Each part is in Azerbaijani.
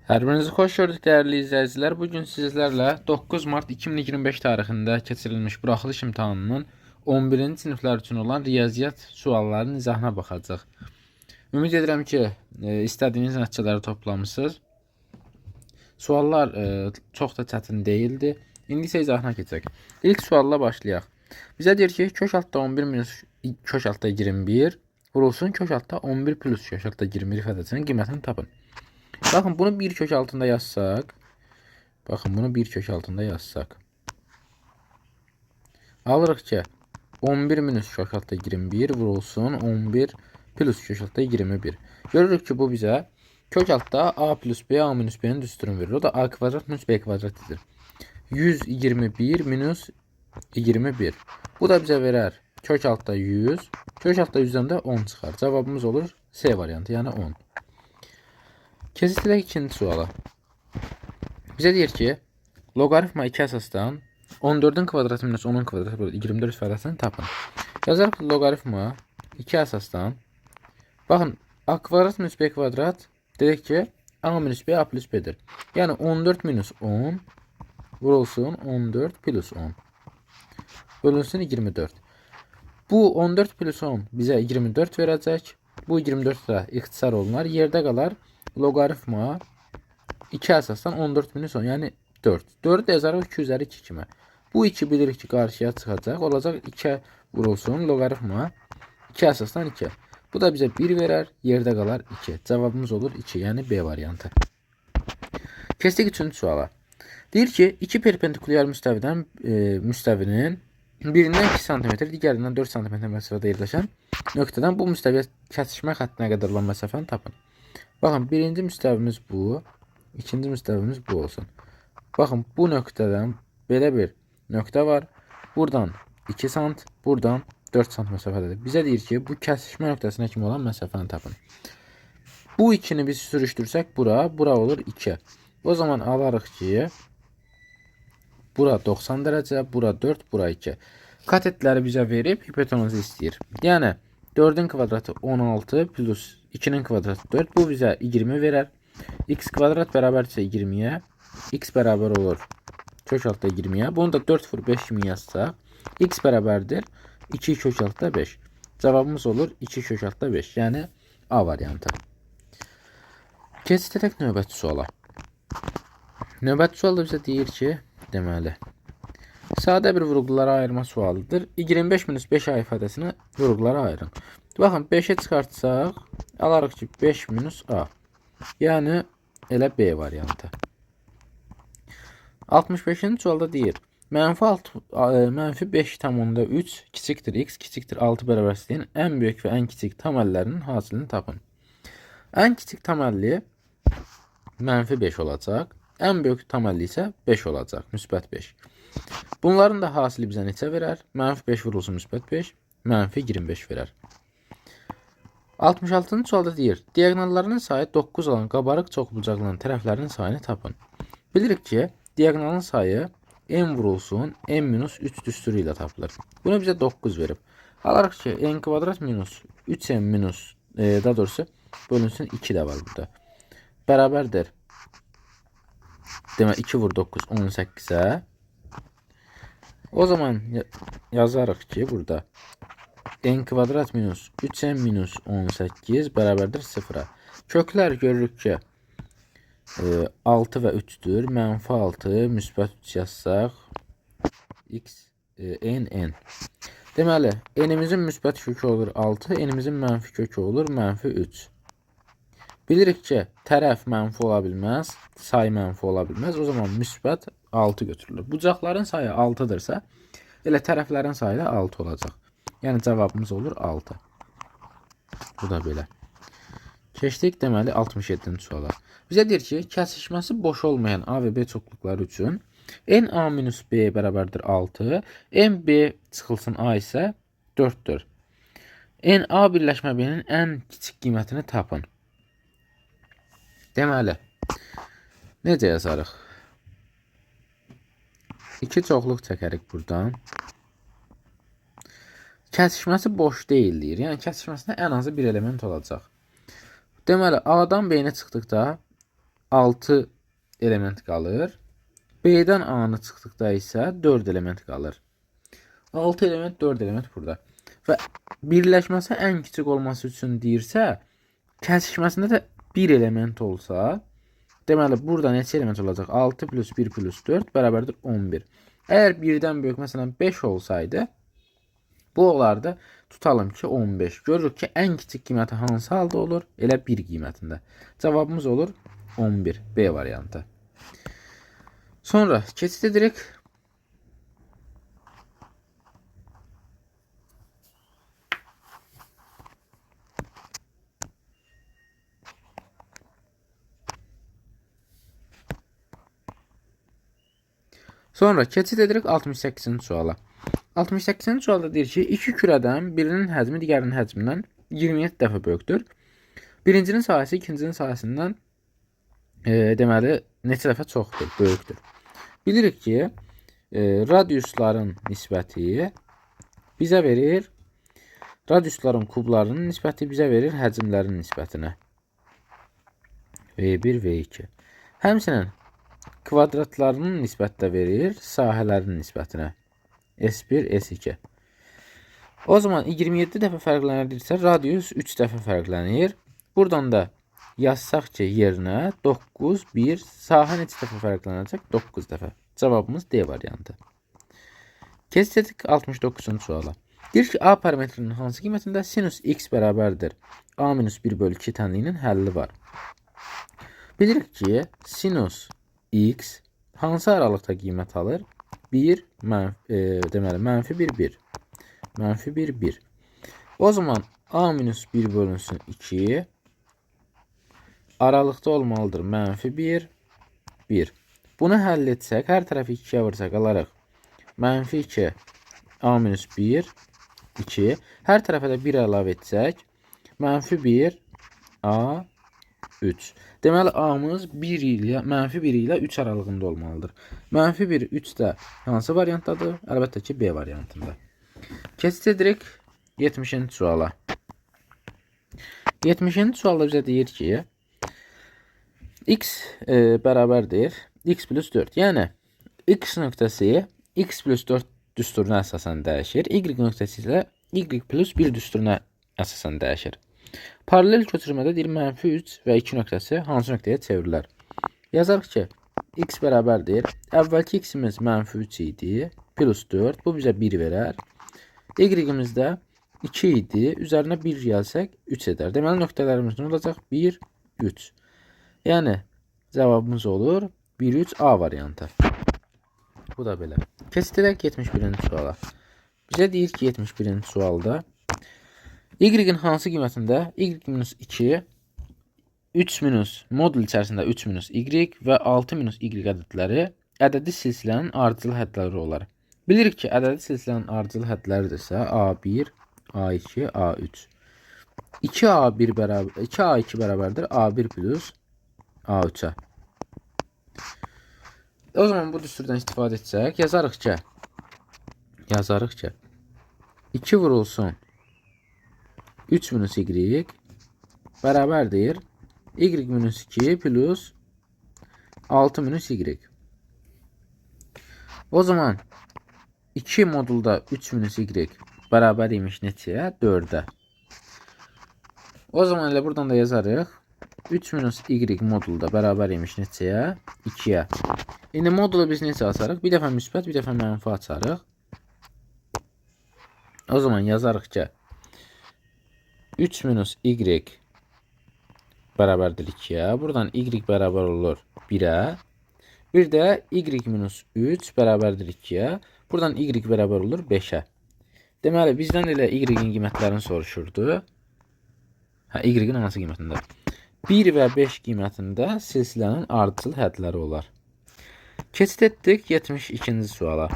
Hər birinizi xoş gördük dəyərli izləyicilər. Bu gün sizlərlə 9 mart 2025 tarixində keçirilmiş buraxılış imtahanının 11-ci siniflər üçün olan riyaziyyat suallarının izahına baxacağıq. Ümid edirəm ki, istədiyiniz nəticələri toplamışsınız. Suallar çox da çətin deyildi. İndi isə izahına keçək. İlk sualla başlayaq. Bizə deyir ki, kök altda 11 minus kök altda 21 vurulsun kök altda 11 plus kök altda 21 ifadəsinin qiymətini tapın. Baxın, bunu bir kök altında yazsaq, baxın, bunu bir kök altında yazsaq. Alırıq ki, 11 minus kök altda 21 vurulsun 11 plus kök altda 21. Görürük ki, bu bizə kök altda a plus b, a minus b-nin düsturunu verir. O da a kvadrat minus b kvadrat edir. 121 minus 21. Bu da bizə verər kök altda 100. Kök altda 100-dən də 10 çıxar. Cavabımız olur C variantı, yəni 10. Keçid ikinci suala. Bizə deyir ki, loqaritma 2 əsasdan 14-ün kvadratı minus 10-un kvadratı bölü 24 ifadəsini tapın. Yazarıq loqaritma 2 əsasdan. Baxın, a kvadrat minus b kvadrat dedik ki, a minus b a plus b-dir. Yəni 14 minus 10 vurulsun 14 plus 10. Bölünsün 24. Bu 14 plus 10 bizə 24 verəcək. Bu 24 də ixtisar olunar. Yerdə qalar loqaritma 2 əsasdan 14 minus 10, yəni 4. 4-ü də yazarıq 2 üzəri 2 kimi. Bu 2 bilirik ki, qarşıya çıxacaq. Olacaq 2 vurulsun loqaritma 2 əsasdan 2. Bu da bizə 1 verər, yerdə qalar 2. Cavabımız olur 2, yəni B variantı. Keçdik üçüncü suala. Deyir ki, iki perpendikulyar müstəvidən müstəvinin birindən 2 cm, digərindən 4 cm məsafədə yerləşən nöqtədən bu müstəviyə kəsişmə xəttinə qədər olan məsafəni tapın. Baxın, birinci müstəvimiz bu, ikinci müstəvimiz bu olsun. Baxın, bu nöqtədən belə bir nöqtə var. Buradan 2 sant, buradan 4 sant məsafədədir. Bizə deyir ki, bu kəsişmə nöqtəsinə kimi olan məsafəni tapın. Bu 2-ni biz sürüşdürsək bura, bura olur 2. O zaman alarıq ki, bura 90 dərəcə, bura 4, bura 2. Katetləri bizə verib hipotenuzu istəyir. Yəni 4-ün kvadratı 16 plus 2-nin kvadratı 4. Bu bizə 20 verər. X kvadrat bərabərdirsə 20-yə. X bərabər olur kök altda 20-yə. Bunu da 4 vur 5 kimi yazsaq. X bərabərdir 2 kök altda 5. Cavabımız olur 2 kök altda 5. Yəni A variantı. Keçid edək növbəti suala. Növbəti sual da bizə deyir ki, deməli, sadə bir vurğulara ayırma sualıdır. 25 minus 5a ifadəsini vurğulara ayırın. Baxın, 5-i çıxartsaq, alarıq ki, 5 minus a. Yəni, elə B variantı. 65-ci sualda deyir, mənfi, 6, mənfi 5,3 kiçikdir x kiçikdir 6 bərabərsizliyin ən böyük və ən kiçik tam əllərinin hasilini tapın. Ən kiçik tam əlli mənfi 5 olacaq. Ən böyük tam əlli isə 5 olacaq, müsbət 5. Bunların da hasili bizə neçə verər? Mənfi 5 vurulsun müsbət 5, mənfi 25 verər. 66-cı sualda deyir, diaqonallarının sayı 9 olan qabarıq çoxbucaqlının tərəflərinin sayını tapın. Bilirik ki, diaqonalın sayı n vurulsun n minus 3 düsturu ilə tapılır. Bunu bizə 9 verib. Alarıq ki, n kvadrat minus 3n minus, daha doğrusu bölünsün 2 də var burada. Bərabərdir. Demək 2 vur 9 18-ə. O zaman yazarıq ki, burada n kvadrat minus 3n minus 18 bərabərdir 0-a. Köklər görürük ki, 6 və 3-dür. Mənfi 6, müsbət 3 yazsaq, x, n, n. Deməli, n-imizin müsbət kökü olur 6, n-imizin mənfi kökü olur mənfi 3. Bilirik ki, tərəf mənfi ola bilməz, say mənfi ola bilməz. O zaman müsbət 6 götürülür. Bucaqların sayı 6-dırsa, elə tərəflərin sayı da 6 olacaq. Yəni cavabımız olur 6. Bu da belə. Keçdik deməli 67-ci suala. Bizə deyir ki, kəsişməsi boş olmayan A və B çoxluqları üçün n A minus B bərabərdir 6, n B çıxılsın A isə 4-dür. N A birləşmə B-nin ən kiçik qiymətini tapın. Deməli, necə yazarıq? İki çoxluq çəkərik buradan. Kəsişməsi boş deyil deyir. Yəni kəsişməsində ən azı bir element olacaq. Deməli, A-dan B-nə çıxdıqda 6 element qalır. B-dən A-nı çıxdıqda isə 4 element qalır. 6 element, 4 element burada. Və birləşməsi ən kiçik olması üçün deyirsə, kəsişməsində də 1 element olsa, deməli burada neçə element olacaq? 6 plus 1 plus 4 bərabərdir 11. Əgər 1-dən böyük, məsələn 5 olsaydı, bu olardı, tutalım ki 15. Görürük ki, ən kiçik qiyməti hansı halda olur? Elə 1 qiymətində. Cavabımız olur 11, B variantı. Sonra keçid edirik. Sonra keçid edirik 68-ci suala. 68-ci sualda deyir ki, iki kürədən birinin həcmi digərinin həcmindən 27 dəfə böyükdür. Birincinin sahəsi ikincinin sahəsindən deməli neçə dəfə çoxdur, böyükdür. Bilirik ki, radiusların nisbəti bizə verir, radiusların kublarının nisbəti bizə verir həcmlərin nisbətinə. V1, V2. Həmçinin kvadratlarının nisbəti də verir sahələrin nisbətinə. S1, S2. O zaman 27 dəfə fərqlənirsə, radius 3 dəfə fərqlənir. Buradan da yazsaq ki, yerinə 9, 1, sahə neçə dəfə fərqlənəcək? 9 dəfə. Cavabımız D variantı. Keçdik 69-cu suala. Deyir ki, A parametrinin hansı qiymətində sinus x bərabərdir A minus 1 bölü 2 tənliyinin həlli var. Bilirik ki, sinus x hansı aralıqda qiymət alır? 1, deməli, mənfi 1, 1. Mənfi 1, 1. O zaman A minus 1 bölünsün 2 aralıqda olmalıdır. Mənfi 1, 1. Bunu həll etsək, hər tərəfi 2-yə vursaq alarıq. Mənfi 2, A minus 1, 2. Hər tərəfə də 1 əlavə etsək, mənfi 1, A, 3. Deməli, A-mız 1 ilə, mənfi 1 ilə 3 aralığında olmalıdır. Mənfi 1, 3 də hansı variantdadır? Əlbəttə ki, B variantında. Keçid edirik 70-ci suala. 70-ci sualda bizə deyir ki, x bərabərdir x plus 4. Yəni, x nöqtəsi x plus 4 düsturuna əsasən dəyişir. Y nöqtəsi isə y plus 1 düsturuna əsasən dəyişir. Paralel köçürmədə deyir, mənfi 3 və 2 nöqtəsi hansı nöqtəyə çevrilər? Yazarıq ki, x bərabərdir. Əvvəlki x-imiz mənfi 3 idi, plus 4. Bu bizə 1 verər. Y-imiz də 2 idi. Üzərinə 1 gəlsək 3 edər. Deməli, nöqtələrimiz nə olacaq? 1, 3. Yəni, cavabımız olur 1, 3 A variantı. Bu da belə. Keçid edək 71-ci suala. Bizə deyir ki, 71-ci sualda y-in hansı qiymətində y minus 2, 3 minus modul içərisində 3 minus y və 6 minus y ədədləri ədədi silsilənin ardıcıl hədləri olar. Bilirik ki, ədədi silsilənin ardıcıl hədləridirsə A1, A2, A3. 2A1 bərabər 2A2 bərabərdir A1 plus A3-ə. O zaman bu düsturdan istifadə etsək, yazarıq ki 2 vurulsun 3 minus y bərabərdir y minus 2 plus 6 minus y. O zaman 2 modulda 3 minus y bərabər imiş neçəyə? 4-ə. O zaman elə buradan da yazarıq. 3 minus y modulda bərabər imiş neçəyə? 2-yə. İndi modulu biz necə açarıq? Bir dəfə müsbət, bir dəfə mənfi açarıq. O zaman yazarıq ki 3 minus y bərabərdir 2-yə. Buradan y bərabər olur 1-ə. Bir də y minus 3 bərabərdir 2-yə. Buradan y bərabər olur 5-ə. Deməli, bizdən elə y-in qiymətlərini soruşurdu. Hə, y-in hansı qiymətində? 1 və 5 qiymətində silsilənin ardıcıl hədləri olar. Keçid etdik 72-ci suala.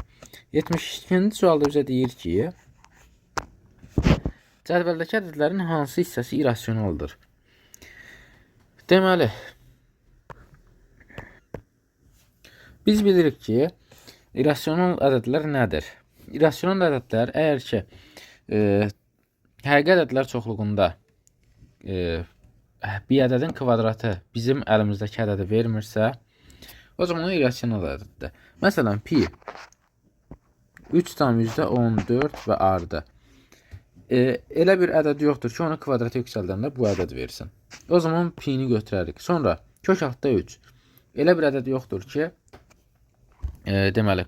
72-ci sualda bizə deyir ki, cədvəldəki ədədlərin hansı hissəsi irrasionaldır? Deməli, biz bilirik ki, irrasional ədədlər nədir? İrrasional ədədlər əgər ki, həqiqi ədədlər çoxluğunda bir ədədin kvadratı bizim əlimizdəki ədədi vermirsə, o zaman o irrasional ədəddir. Məsələn, pi 3,14 və ardı. Elə bir ədəd yoxdur ki, onu kvadrata yüksəldəndə bu ədəd versin. O zaman pi-ni götürərik. Sonra kök altda 3. Elə bir ədəd yoxdur ki, deməli,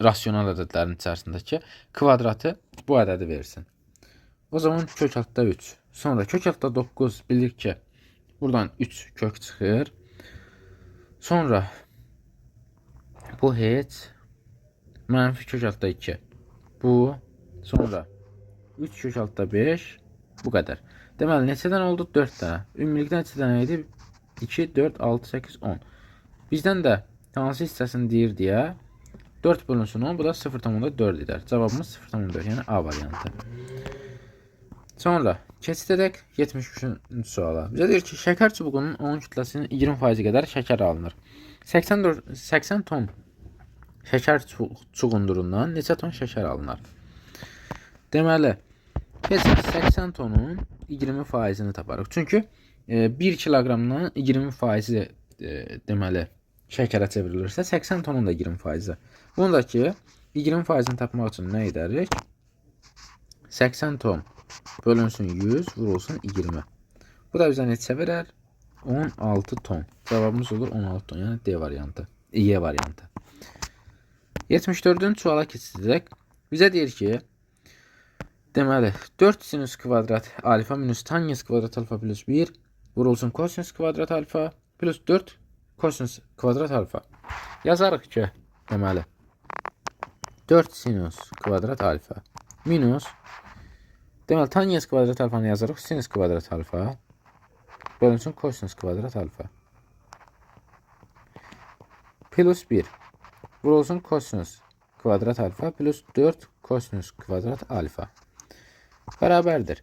rasional ədədlərin içərisindəki kvadratı bu ədədi versin. O zaman kök altda 3. Sonra kök altda 9 bilirik ki, buradan 3 kök çıxır. Sonra bu heç mənfi kök altda 2. Bu sonra 3 kök altda 5 bu qədər. Deməli neçə dənə oldu? 4 dənə. Ümumilikdə neçə dənə idi? 2, 4, 6, 8, 10. Bizdən də hansı hissəsini deyir deyə 4 bölünsün 10, bu da 0,4 edər. Cavabımız 0,4, yəni A variantı. Sonra keçid edək 73-cü suala. Bizə deyir ki, şəkər çubuğunun onun kütləsinin 20% qədər şəkər alınır. 80 ton şəkər çuğundurundan neçə ton şəkər alınar? Deməli, keçək 80 tonun 20%-ni taparıq. Çünki 1 kiloqramdan 20%-i deməli şəkərə çevrilirsə 80 tonun da 20%-i. Bunu da ki 20%-ni tapmaq üçün nə edərik? 80 ton bölünsün 100 vurulsun 20. Bu da bizə neçə verər? 16 ton. Cavabımız olur 16 ton. Yəni D variantı. Y variantı. 74-cü suala keçid edək. Bizə deyir ki, deməli 4 sinüs kvadrat alfa minus tangens kvadrat alfa plus 1 vurulsun kosinüs kvadrat alfa plus 4 kosinüs kvadrat alfa. Yazarıq ki, deməli 4 sinüs kvadrat alfa minus deməli tangens kvadrat alfanı yazarıq sinüs kvadrat alfa bölünsün kosinüs kvadrat alfa plus 1 vurulsun kosinüs kvadrat alfa plus 4 kosinüs kvadrat alfa bərabərdir.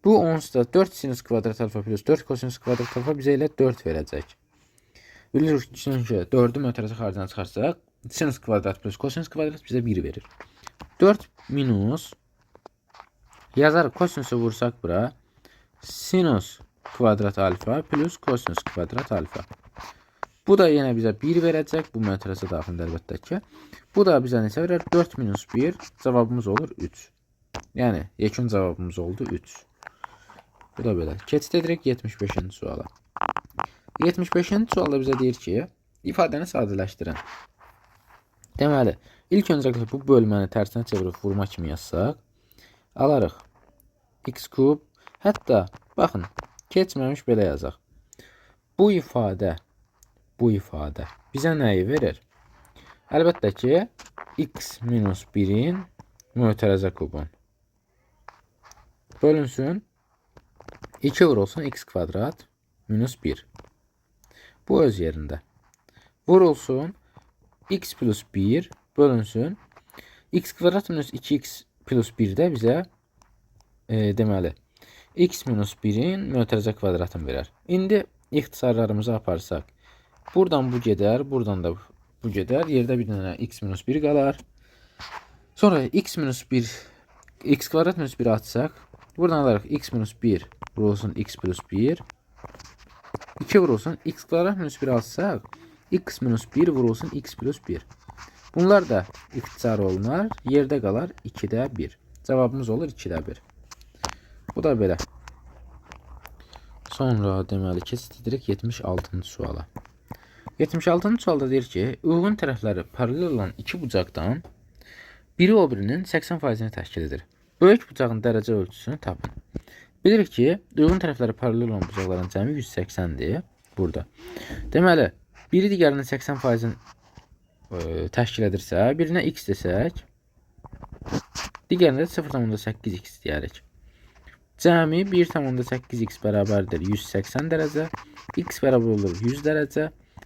Bu onsuz da 4 sinüs kvadrat alfa plus 4 kosinüs kvadrat alfa bizə elə 4 verəcək. Bilirik çünki 4-ü mötərizə xaricdən çıxarsaq, sinüs kvadrat plus kosinüs kvadrat bizə 1 verir. 4 minus yazarıq kosinüsü vursaq bura sinüs kvadrat alfa plus kosinüs kvadrat alfa. Bu da yenə bizə 1 verəcək. Bu mötərizə daxilində əlbəttə ki. Bu da bizə neçə verər? 4 minus 1 cavabımız olur 3. Yəni yekun cavabımız oldu 3. Bu da belə. Keçid edirik 75-ci suala. 75-ci sualda bizə deyir ki, ifadəni sadələşdirin. Deməli, ilk öncəliklə bu bölməni tərsinə çevirib vurma kimi yazsaq, alarıq x kub, hətta baxın, keçməmiş belə yazaq. Bu ifadə bizə nəyi verir? Əlbəttə ki, x minus 1-in mötərizə kubun bölünsün 2 vurulsun x kvadrat minus 1. Bu öz yerində. Vurulsun x plus 1 bölünsün x kvadrat minus 2x plus 1 də bizə deməli x minus 1-in mötərizə kvadratını verər. İndi ixtisarlarımızı aparsaq, buradan bu gedər, buradan da bu gedər. Yerdə bir dənə x minus 1 qalar. Sonra x minus 1, x kvadrat minus 1 atsaq, buradan alarıq x minus 1 vurulsun x plus 1. 2 vurulsun x kvadrat minus 1 alsaq, x minus 1 vurulsun x plus 1. Bunlar da ixtisar olunar. Yerdə qalar 2-də 1. Cavabımız olur 2-də 1. Bu da belə. Sonra deməli keçid edirik 76-cı suala. 76-cı sualda deyir ki, uyğun tərəfləri paralel olan iki bucaqdan biri o birinin 80%-ni təşkil edir. Böyük bucağın dərəcə ölçüsünü tapın. Bilirik ki, uyğun tərəfləri paralel olan bucaqların cəmi 180-dir burada. Deməli, biri digərinin 80%-ni təşkil edirsə, birinə x desək, digərinə də 0,8x deyərik. Cəmi 1,8x bərabərdir 180 dərəcə, x bərabər olur 100 dərəcə,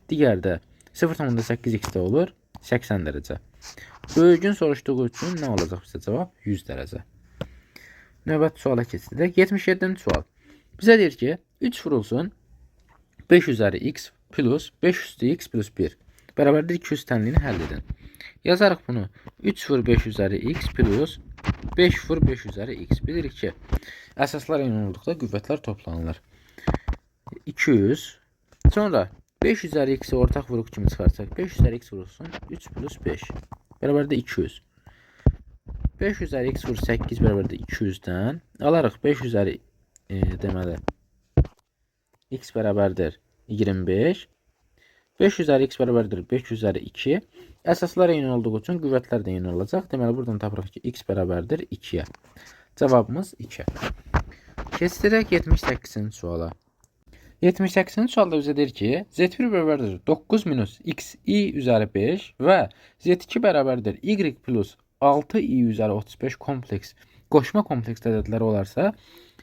digəri də 0,8x də olur 80 dərəcə. Böyüyün soruşduğu üçün nə olacaq bizə cavab? 100 dərəcə. Növbəti suala keçirik. 77-ci sual. Bizə deyir ki, 3 vurulsun 5 üzəri x plus 5 üstü x plus 1 bərabərdir 200 tənliyini həll edin. Yazarıq bunu. 3 vur 5 üzəri x plus 5 vur 5 üzəri x. Bilirik ki, əsaslar eyni olduqda qüvvətlər toplanılır. 200. Sonra 5 üzəri x-i ortaq vuruq kimi çıxarsaq, 5 üzəri x vurulsun 3 plus 5 bərabərdir 200. 5 üzəri x vur 8 bərabərdir 200-dən alarıq 5 üzəri deməli x bərabərdir 25. 5 üzəri x bərabərdir 5 üzəri 2. Əsaslar eyni olduğu üçün qüvvətlər də eyni olacaq. Deməli buradan tapırıq ki, x bərabərdir 2-yə. Cavabımız 2. Keçirək 78-ci suala. 78-ci sualda bizə deyir ki, Z1 bərabərdir 9 minus x i üzəri 5 və Z2 bərabərdir y plus 6i üzəri 35 kompleks qoşma kompleks ədədləri olarsa,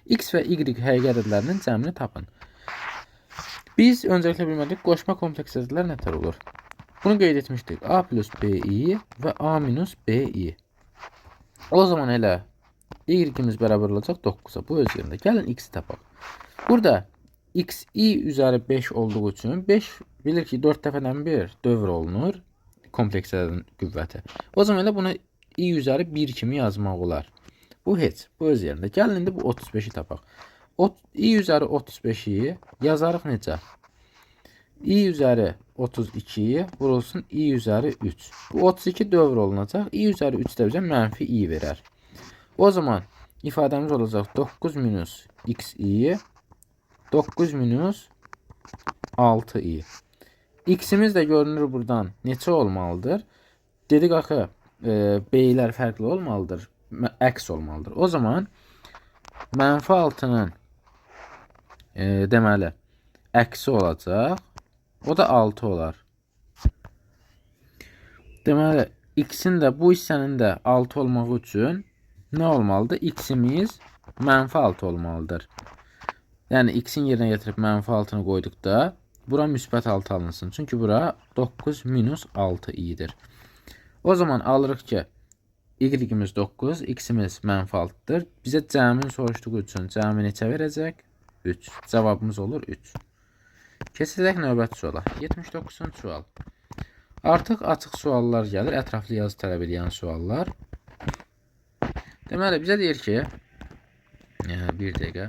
x və y həqiqi ədədlərinin cəmini tapın. Biz öncəliklə bilməliyik qoşma kompleks ədədlər nə tər olur? Bunu qeyd etmişdik. A plus BI və A minus BI. O zaman elə y-imiz bərabər olacaq 9-a. Bu öz yerində. Gəlin x-i tapaq. Burada xi üzəri 5 olduğu üçün 5 bilir ki 4 dəfədən bir dövr olunur kompleks ədədin qüvvəti. O zaman elə bunu i üzəri 1 kimi yazmaq olar. Bu heç. Bu öz yerində. Gəlin indi bu 35-i tapaq. İ üzəri 35-i yazarıq necə? İ üzəri 32 vurulsun i üzəri 3. Bu 32 dövr olunacaq. İ üzəri 3 də bizə mənfi i verər. O zaman ifadəmiz olacaq 9 minus xi 9 minus 6i. X-imiz də görünür buradan neçə olmalıdır? Dedik axı B-lər fərqli olmalıdır, əks olmalıdır. O zaman mənfi 6-nın deməli əksi olacaq. O da 6 olar. Deməli x-in də bu hissənin də 6 olmağı üçün nə olmalıdır? X-imiz mənfi 6 olmalıdır. Yəni x-in yerinə gətirib mənfi 6-nı qoyduqda bura müsbət 6 alınsın. Çünki bura 9 minus 6 i-dir. O zaman alırıq ki y-imiz 9, x-imiz mənfi 6-dır. Bizə cəmin soruşduğu üçün cəmi neçə verəcək? 3. Cavabımız olur 3. Keçirək növbəti suala. 79-cu sual. Artıq açıq suallar gəlir. Ətraflı yazı tələb edən suallar. Deməli, bizə deyir ki, bir dəqiqə.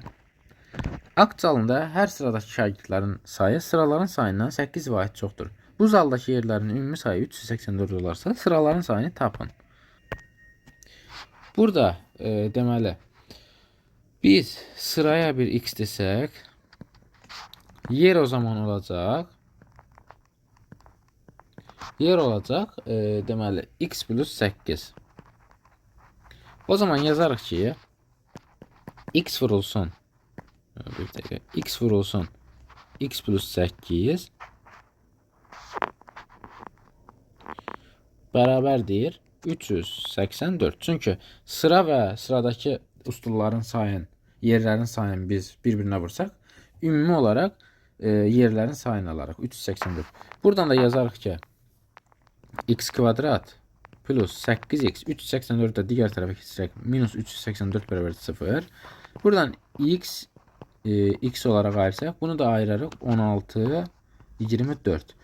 Akt zalında hər sıradakı şagirdlərin sayı sıraların sayından 8 vahid çoxdur. Bu zaldakı yerlərin ümumi sayı 384 olarsa, sıraların sayını tapın. Burada deməli, biz sıraya bir x desək, yer o zaman olacaq. Yer olacaq, deməli, x plus 8. O zaman yazarıq ki, x vurulsun. Bir dəqiqə. X vurulsun. X plus 8 bərabərdir 384. Çünki sıra və sıradakı ustulların sayın, yerlərin sayını biz bir-birinə vursaq, ümumi olaraq yerlərin sayını alarıq. 384. Buradan da yazarıq ki, x kvadrat plus 8x 384 də digər tərəfə keçirək. Minus 384 bərabər 0. Buradan x x olaraq ayırsaq, bunu da ayırarıq 16 24.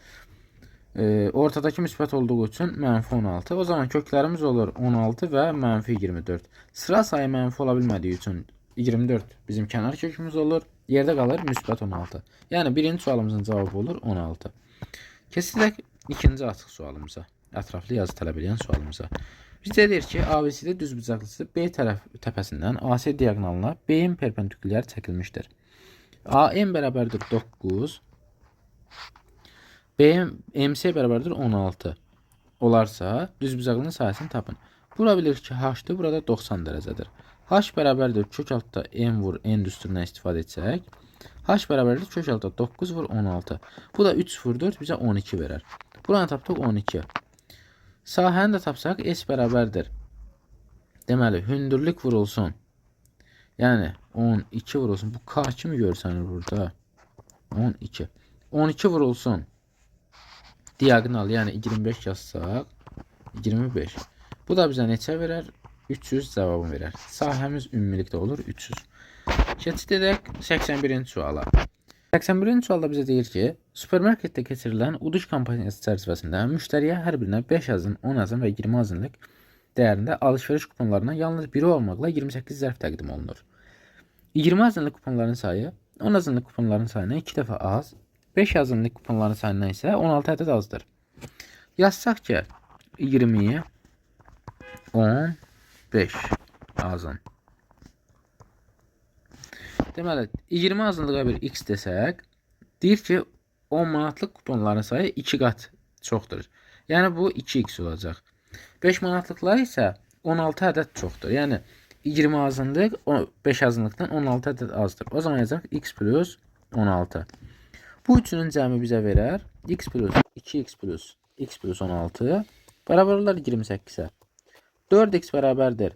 Ortadakı müsbət olduğu üçün mənfi 16. O zaman köklərimiz olur 16 və mənfi 24. Sıra sayı mənfi ola bilmədiyi üçün 24 bizim kənar kökümüz olur. Yerdə qalır müsbət 16. Yəni birinci sualımızın cavabı olur 16. Keçirək ikinci açıq sualımıza. Ətraflı yazı tələb edən sualımıza. Bizə deyir ki, ABCD düzbucaqlısı B tərəf təpəsindən AC diaqonalına B-in perpendikulyar çəkilmişdir. AM bərabərdir 9. BM, MC bərabərdir 16 olarsa, düzbucaqlının sahəsini tapın. Bura bilirik ki, H-dır, burada 90 dərəcədir. H bərabərdir kök altda M vur N düsturundan istifadə etsək, H bərabərdir kök altda 9 vur 16. Bu da 3 vur 4 bizə 12 verər. Buranı tapdıq 12. Sahəni də tapsaq S bərabərdir. Deməli, hündürlük vurulsun. Yəni 12 vurulsun. Bu K kimi görsənir burada? 12. 12 vurulsun. Diaqonal, yəni 25 yazsaq 25. Bu da bizə neçə verər? 300 cavabını verər. Sahəmiz ümumilikdə olur 300. Keçid edək 81-ci suala. 81-ci sualda bizə deyir ki, supermarketdə keçirilən uduş kampaniyası çərçivəsində müştəriyə hər birinə 5 azın, 10 azın və 20 azınlıq dəyərində alış-veriş kuponlarından yalnız biri olmaqla 28 zərf təqdim olunur. 20 azınlıq kuponların sayı 10 azınlıq kuponların sayından 2 dəfə az, 5 azınlıq kuponların sayından isə 16 ədəd azdır. Yazsaq ki, 20, 10, 5 azın. Deməli, 20 azınlığa bir x desək, deyir ki, 10 manatlıq kuponların sayı 2 qat çoxdur. Yəni, bu 2x olacaq. 5 manatlıqlar isə 16 ədəd çoxdur. Yəni, 20 azınlıq 5 azınlıqdan 16 ədəd azdır. O zaman yazaq x plus 16. Bu üçünün cəmi bizə verər x plus 2x plus x plus 16 bərabər olar 28-ə. 4x bərabərdir.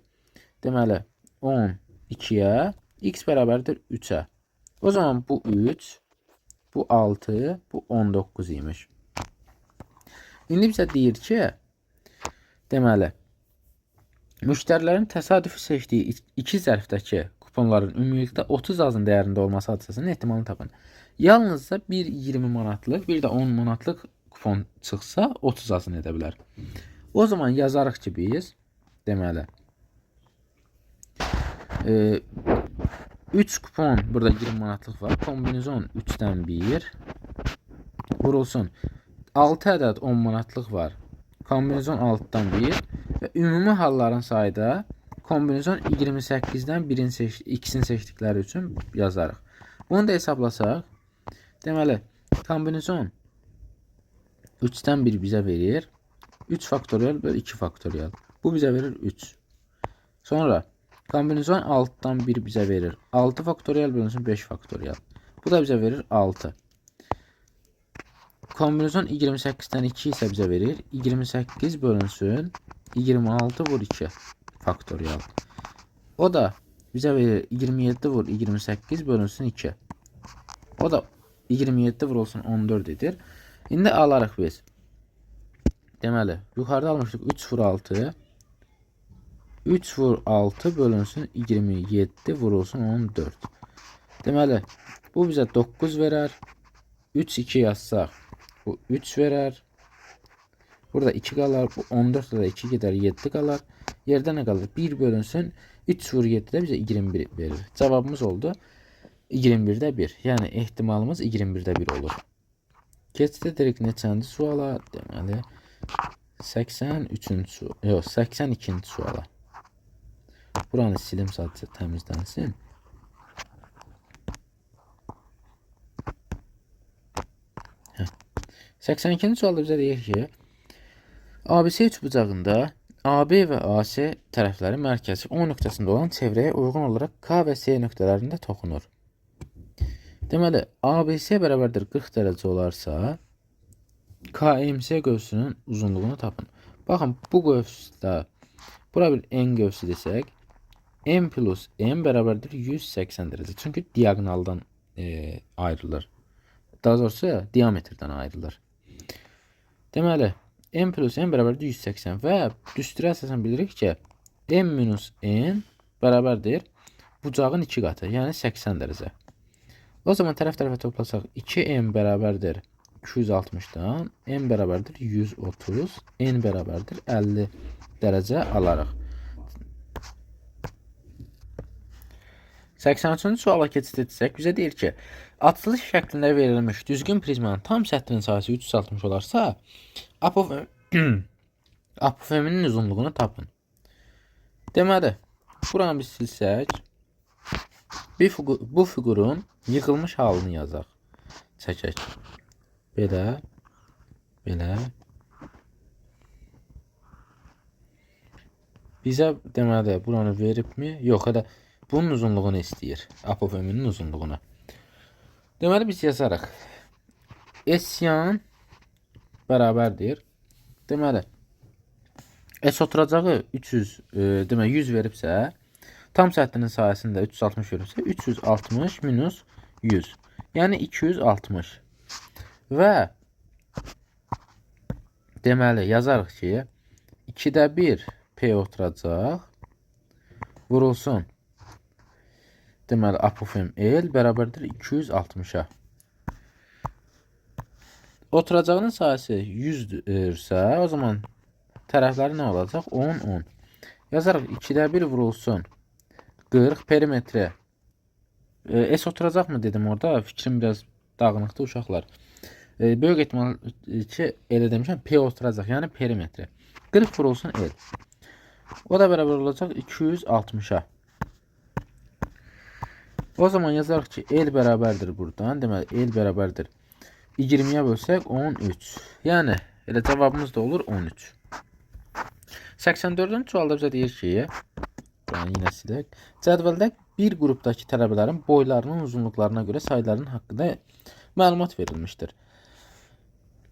Deməli, 12-yə, x bərabərdir 3-ə. O zaman bu 3, bu 6, bu 19 imiş. İndi bizə deyir ki, deməli, müştərilərin təsadüfi seçdiyi iki zərfdəki kuponların ümumilikdə 30 azın dəyərində olması hadisəsinin ehtimalını tapın. Yalnızca bir 20 manatlıq, bir də 10 manatlıq kupon çıxsa 30 azın edə bilər. O zaman yazarıq ki biz, deməli, 3 kupon burada 20 manatlıq var. Kombinizon 3-dən 1 vurulsun. 6 ədəd 10 manatlıq var. Kombinizon 6-dan 1 və ümumi halların sayı da kombinizon 28-dən ikisini seçdikləri üçün yazarıq. Bunu da hesablasaq, deməli, kombinizon 3-dən 1 bizə verir. 3 faktorial bölü 2 faktorial. Bu bizə verir 3. Sonra kombinizon 6-dan 1 bizə verir. 6 faktorial bölünsün 5 faktorial. Bu da bizə verir 6. Kombinizon 28-dən 2 isə bizə verir. 28 bölünsün 26 vur 2 faktorial. O da bizə verir 27 vur 28 bölünsün 2. O da 27 vurulsun 14 edir. İndi alarıq biz. Deməli, yuxarıda almışdıq 3 vur 6. 3 vur 6 bölünsün 27 vurulsun 14. Deməli, bu bizə 9 verər. 3 2 yazsaq, bu 3 verər. Burada 2 qalar. Bu 14 da 2 gedər, 7 qalar. Yerdə nə qalır? 1 bölünsün 3 vur 7 də bizə 21 verir. Cavabımız oldu 21-də 1. Yəni ehtimalımız 21-də 1 olur. Keçdi direkt neçənci suala? Deməli 83-cü, yox, 82-ci suala. Buranı silim sadəcə təmizlənsin. Hə. 82-ci sualda bizə deyir ki, ABC üçbucağında AB və AC tərəfləri mərkəzi O nöqtəsində olan çevrəyə uyğun olaraq K və C nöqtələrində toxunur. Deməli, ABC bərabərdir 40 dərəcə olarsa, KMC qövsünün uzunluğunu tapın. Baxın, bu qövsdə bura bir N qövsü desək, N plus M bərabərdir 180 dərəcə. Çünki diaqonaldan ayrılır. Daha doğrusu, diametrdən ayrılır. Deməli, M plus N bərabərdir 180 və düstura əsasən bilirik ki, M minus N bərabərdir bucağın 2 qatı, yəni 80 dərəcə. O zaman tərəf tərəfə toplasaq 2M bərabərdir 260-dan, M bərabərdir 130, N bərabərdir 50 dərəcə alarıq. 83-cü suala keçid etsək, bizə deyir ki, açılış şəklində verilmiş düzgün prizmanın tam səthinin sahəsi 360 olarsa, apofeminin uzunluğunu tapın. Deməli, buranı biz silsək, bu fiqurun yığılmış halını yazaq. Çəkək. Belə, belə. Bizə deməli, buranı veribmi? Yox, hələ bunun uzunluğunu istəyir. Apofeminin uzunluğunu. Deməli, biz yazarıq. S yan bərabərdir. Deməli, S oturacağı 300, deməli 100 veribsə, tam səthinin sahəsində 360 veribsə, 360 minus 100. Yəni 260. Və deməli, yazarıq ki, 2-də 1 P oturacaq vurulsun. Deməli, apofem L bərabərdir 260-a. Oturacağının sahəsi 100-dürsə, o zaman tərəfləri nə olacaq? 10, 10. Yazarıq 2-də 1 vurulsun. 40 perimetri S oturacaq mı dedim orada. Fikrim biraz dağınıqdır uşaqlar. Böyük ehtimal ki, elə demişəm, P oturacaq, yəni perimetri. 40 vurulsun L. O da bərabər olacaq 260-a. O zaman yazarıq ki, L bərabərdir buradan. Deməli, L bərabərdir. 20-yə bölsək 13. Yəni, elə cavabımız da olur 13. 84-cü sualda bizə deyir ki, yəni yenə silək. Cədvəldə bir qrupdakı tələbələrin boylarının uzunluqlarına görə saylarının haqqında məlumat verilmişdir.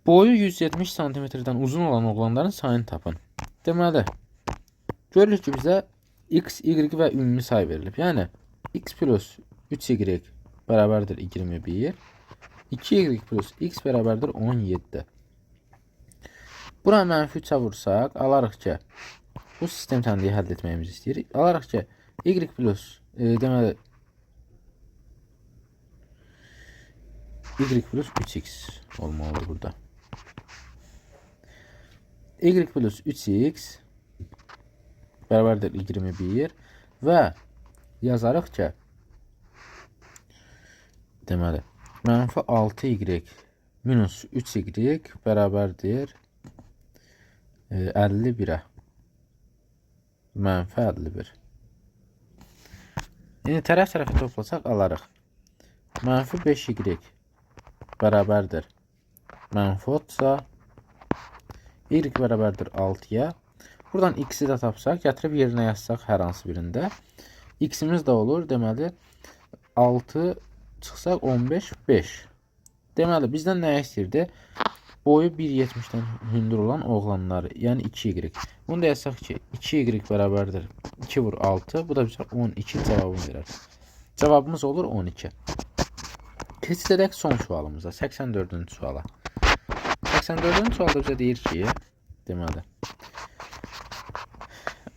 Boyu 170 sm-dən uzun olan oğlanların sayını tapın. Deməli, görürük ki, bizə x, y və ümumi say verilib. Yəni, x plus 3y bərabərdir 21, 2y plus x bərabərdir 17. Bura mənfi 3-ə vursaq, alarıq ki, bu sistem tənliyi həll etməyimizi istəyir. Alarıq ki, y plus, deməli, y plus 3x olmalıdır burada. Y plus 3x bərabərdir 21 və yazarıq ki, deməli, mənfi 6y minus 3y bərabərdir 51-ə. Mənfi 51. İndi tərəf tərəfə toplasaq alarıq. Mənfi 5y bərabərdir mənfi 30-a. Y bərabərdir 6-ya. Buradan x-i də tapsaq, gətirib yerinə yazsaq hər hansı birində. X-imiz də olur, deməli 6 çıxsaq 15, 5. Deməli, bizdən nə istəyirdi? Boyu 1,70-dən hündür olan oğlanları, yəni 2y. Bunu da yazsaq ki, 2y bərabərdir 2 vur 6. Bu da bizə 12 cavabını verər. Cavabımız olur 12. Keçid edək son sualımıza, 84-cü suala. 84-cü sualda bizə deyir ki, deməli,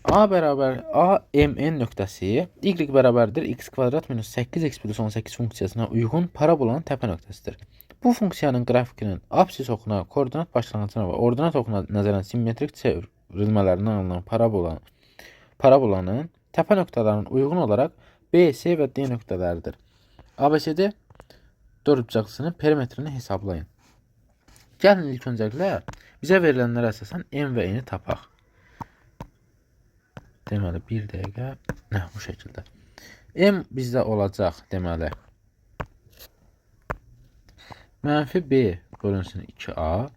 A bərabər A MN nöqtəsi Y bərabərdir x kvadrat minus 8x plus 18 funksiyasına uyğun parabolanın təpə nöqtəsidir. Bu funksiyanın qrafikinin absis oxuna, koordinat başlanğıcına və ordinat oxuna nəzərən simmetrik çevrilmələrindən alınan parabolanın təpə nöqtələrinin uyğun olaraq B, C və D nöqtələridir. ABCD dördbucaqlısının perimetrini hesablayın. Gəlin ilk öncəliklə bizə verilənlərə əsasən M və N-i tapaq. Deməli, bir dəqiqə. Nə, bu şəkildə. M bizdə olacaq, deməli. Mənfi B bölünsün 2A.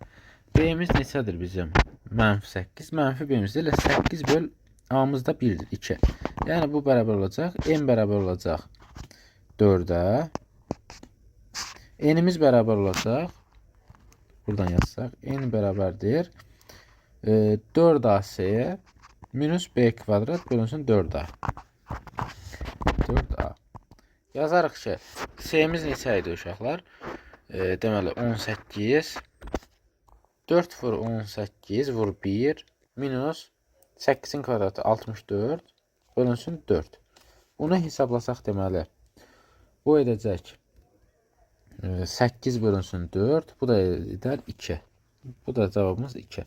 B-miz neçədir bizim? Mənfi 8. Mənfi B-miz də elə 8 böl A-mız da 1-dir, 2. Yəni, bu bərabər olacaq. M bərabər olacaq 4-ə. N-imiz bərabər olacaq. Buradan yazsaq. N bərabərdir. 4AC minus B kvadrat bölünsün 4A. 4A. Yazarıq ki, C-miz neçə idi uşaqlar? Deməli, 18. 4 vur 18 vur 1 minus 8-in kvadratı 64 bölünsün 4. Bunu hesablasaq deməli, bu edəcək 8 bölünsün 4. Bu da edər 2. Bu da cavabımız 2.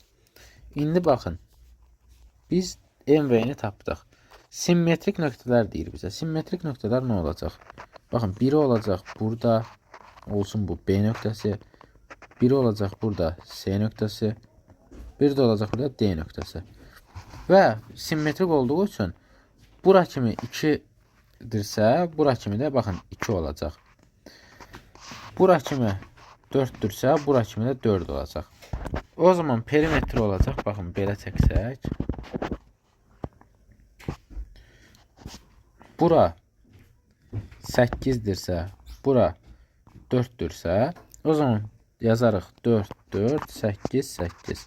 İndi baxın. Biz M və N-i tapdıq. Simmetrik nöqtələr deyir bizə. Simmetrik nöqtələr nə olacaq? Baxın, biri olacaq burada, olsun bu B nöqtəsi. Biri olacaq burada C nöqtəsi. Biri də olacaq burada D nöqtəsi. Və simmetrik olduğu üçün bura kimi 2-dirsə, bura kimi də baxın 2 olacaq. Bura kimi 4-dürsə, bura kimi də 4 olacaq. O zaman perimetri olacaq. Baxın, belə çəksək. Bura 8-dirsə, bura 4-dürsə, o zaman yazarıq 4, 4, 8, 8.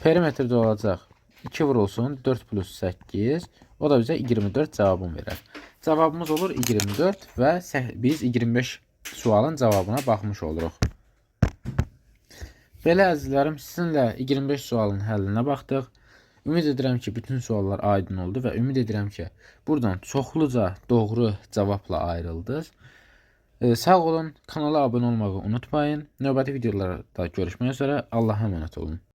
Perimetr də olacaq 2 vurulsun 4 plus 8. O da bizə 24 cavabını verər. Cavabımız olur 24 və biz 25 sualın cavabına baxmış oluruq. Belə əzizlərim, sizinlə 25 sualın həllinə baxdıq. Ümid edirəm ki, bütün suallar aydın oldu və ümid edirəm ki, buradan çoxluca doğru cavabla ayrıldınız. Sağ olun, kanala abunə olmağı unutmayın. Növbəti videolarda görüşmək üzrə. Allah'a əmanət olun.